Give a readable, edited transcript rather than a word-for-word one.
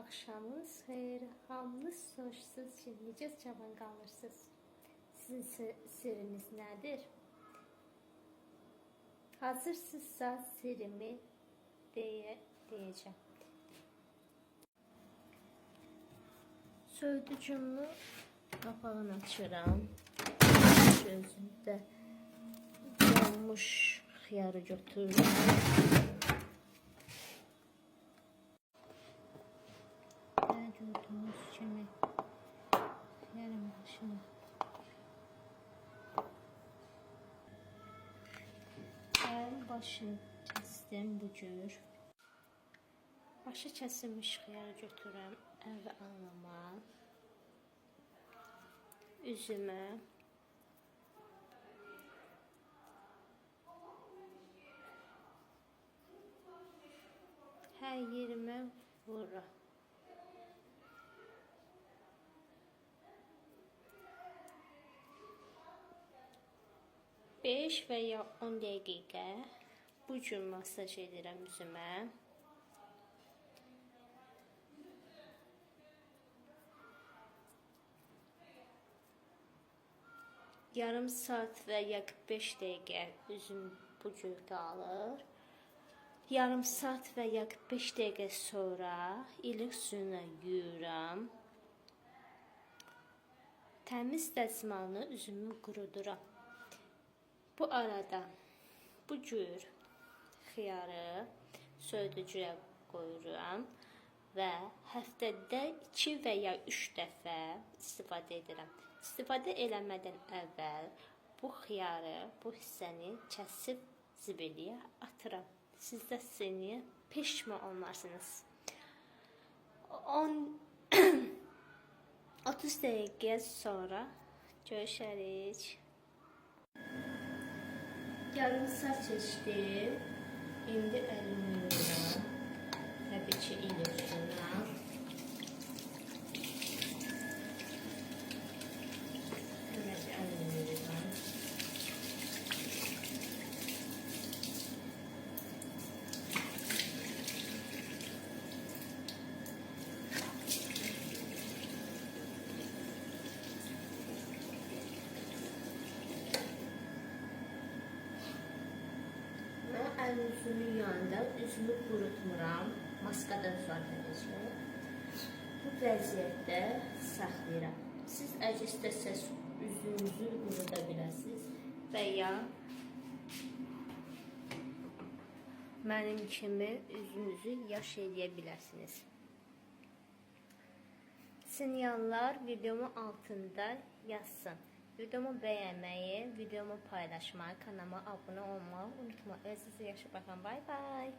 Axşamınız xeyir. Hamınız soruşsunuz ki, necə cavan qalırsınız? Sizin sirriniz nədir? Hazırsınızsa sirrimi deyəcəm. Soyuducunu qapağını açıram. Gözündə donmuş xiyarı götürürəm. Gördüğünüz kimi xiyarın başını xiyarın başını kəsdim bu cür. Başı kəsilmiş xiyarı götürürəm əl və alnıma, üzümə, hər yerimə vururam. 5 və ya 10 dəqiqə bu cür masaj edirəm üzümə. Yarım saat və ya 45 dəqiqə üzüm bu cür qalır. Yarım saat və ya 45 dəqiqə sonra ilıq suyuna yuyuram. Təmiz dəsmalını üzümü quruduram. Bu arada bu cür xiyarı soyuducuya qoyuram və həftədə 2 və ya 3 dəfə istifadə edirəm. İstifadə eləmədən əvvəl bu xiyarı, bu hissəni kəsib zibiliyə atıram. Siz də seni peşman olmarsınız. 30 dəqiqə sonra görüşərik. Yarım saat keçdi. İndi əlimi yuyuram. Təbii ki, ilıq suyla. Demək, əlimi yuyuram. Əl üzümü yuyanda üzümü qurutmuram. Maskadan sonra təbii ki. Bu vəziyyətdə saxlayıram. Siz əgər istəsəz üzünüzü quruda bilərsiniz və ya mənim kimi üzünüzü yaş eləyə bilərsiniz. Sinayanlar videomu altında yazsın. Videomu bəyənməyi, videomu paylaşmayı, kanalıma abunə olmağı unutma. Özünüzə yaxşı baxın. Bay bay.